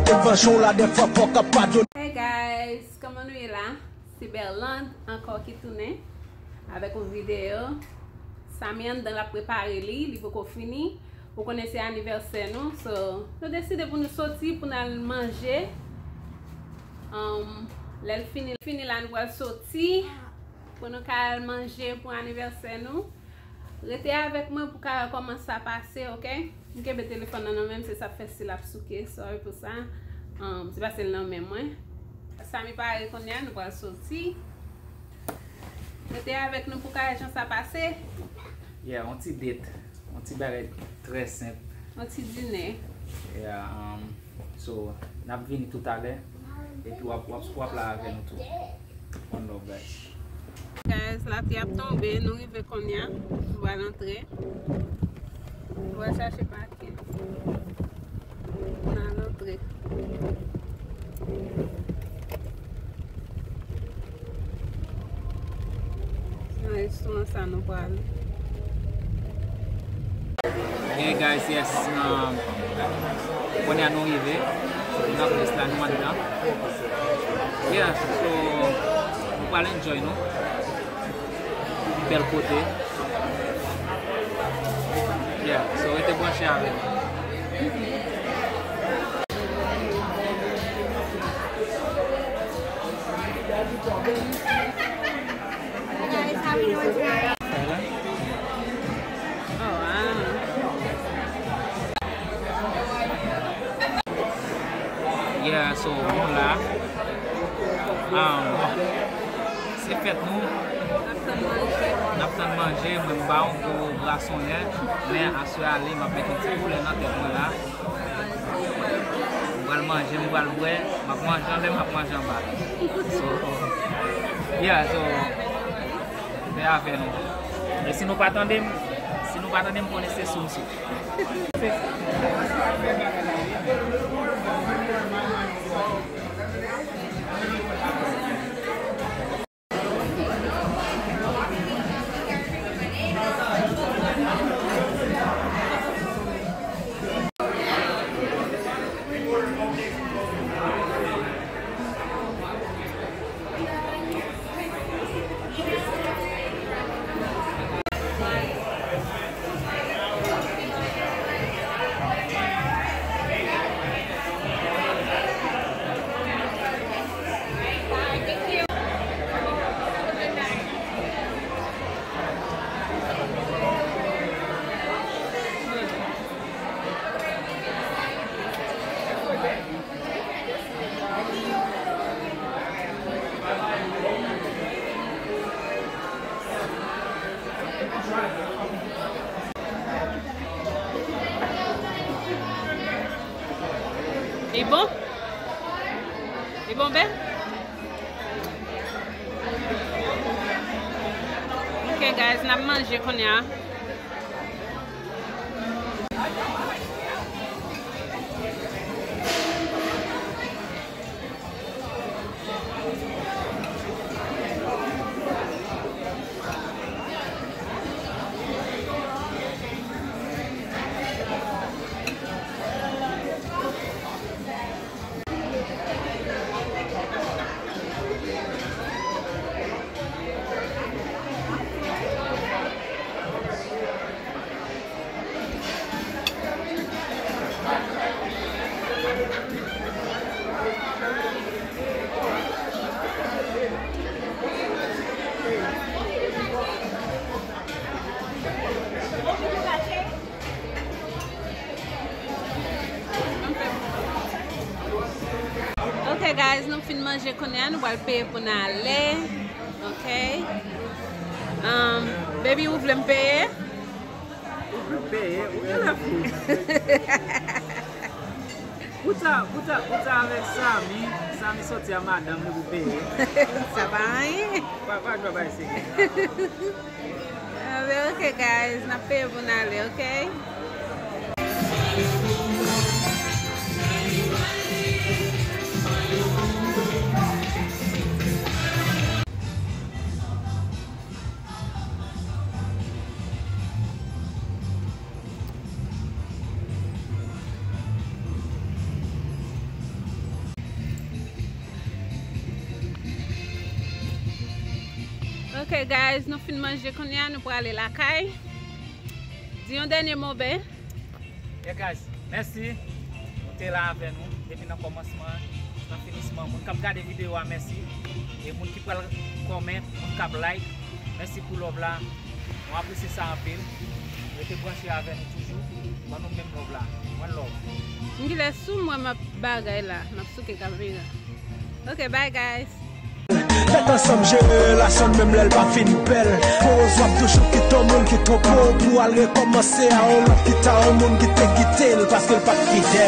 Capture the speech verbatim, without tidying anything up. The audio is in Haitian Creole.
Devan jan w la, dèfwa fòk ap padone. Hey guys, kòman nou ye la? Se Berlande ankò ki tounen avèk yon videyo. Samy anndan l ap prepare li, li poko fini. Ou konnen se anivèsè nou, so nou deside pou nou soti pou n al manje. Um, lè l fini, fini la, nou pral soti pou nou ka al manje pou anivèsè nou. Rete avèk mwen pou ka wè kòman sa pase, oke? M kenbe telefòn nan nan men m, se sa k fè si l ap souke, sorry pou sa. Um, se paske l nan men mwen. Samy pare kounye a, nou pral soti. Rete avèk nou pou ka wè jan sa pase. Yeah, yon ti date, yon ti bagay trè senp. Yon ti dine. Yeah, um, so, n ap vini toutalè, epi w ap, w ap, w ap la avè nou tou. One love, guys. Guys, lapli ap tonbe, nou rive kounye a. Nou pral antre. Nou pral chache pakin. N al antre. Se nan restoran sa nou pral. Yeah, guys, yes. Um, kounye a nou rive. Nou nan plas la, nou anndan. Yeah, so, nou pral enjoy nou. Bèl kote. Yeah, so rete branche avè nou. Oh, wow. Yeah, so, nou la. Um, se fèt nou. N ap tann manje. N ap tann manje, mwen m ba yon gwo bra sonè, men aswè ale, m ap met yon ti koulè nan tèt mwen la. M pral manje, m pral bwè, m ap manje anlè, m ap manje anba. So, yeah, so, rete avè nou. E si nou pa tande m, si nou pa tande m, konnen se sou m sou. Li bon? Li bon, bè? Ok, guys, n ap manje kounye a. Ok, guys, nou fin manje kounye a, nou pral peye pou n ale. Ok. Um, baby, ou vle m peye? Ou vle peye? Ou genlè fou. Pou sa, pou sa, pou sa avèk Samy, Samy soti a madanm li pou peye. Sa pa anyen. Pa, pa jwe bay serye. Ah, ben, ok, guys, n ap peye pou n ale, ok? Ok guys, nou fin manje kounye a, nou prale lakay. Di yon dènye mo, Ben. Yeah guys, mèsi. Nou te la avè nou depi nan kòmansman, nan finisman. Moun k ap gade videyo a, mèsi. E moun ki pral kòmante, moun k ap like, mèsi pou love la. Nou apresye sa anpil. Rete branche avè nou toujou. Ban nou menm love la. One love. M genlè sou mwen m ap bagay la, m ap souke kamera. Ok, bye guys. Fèt ansanm jere relasyon menm lè l pa fin bèl. Poz w ap toujou kite yon moun ki twonpe w pou al rekòmanse a yon lòt ki ta yon moun ki te kite l paske l pa t fidèl.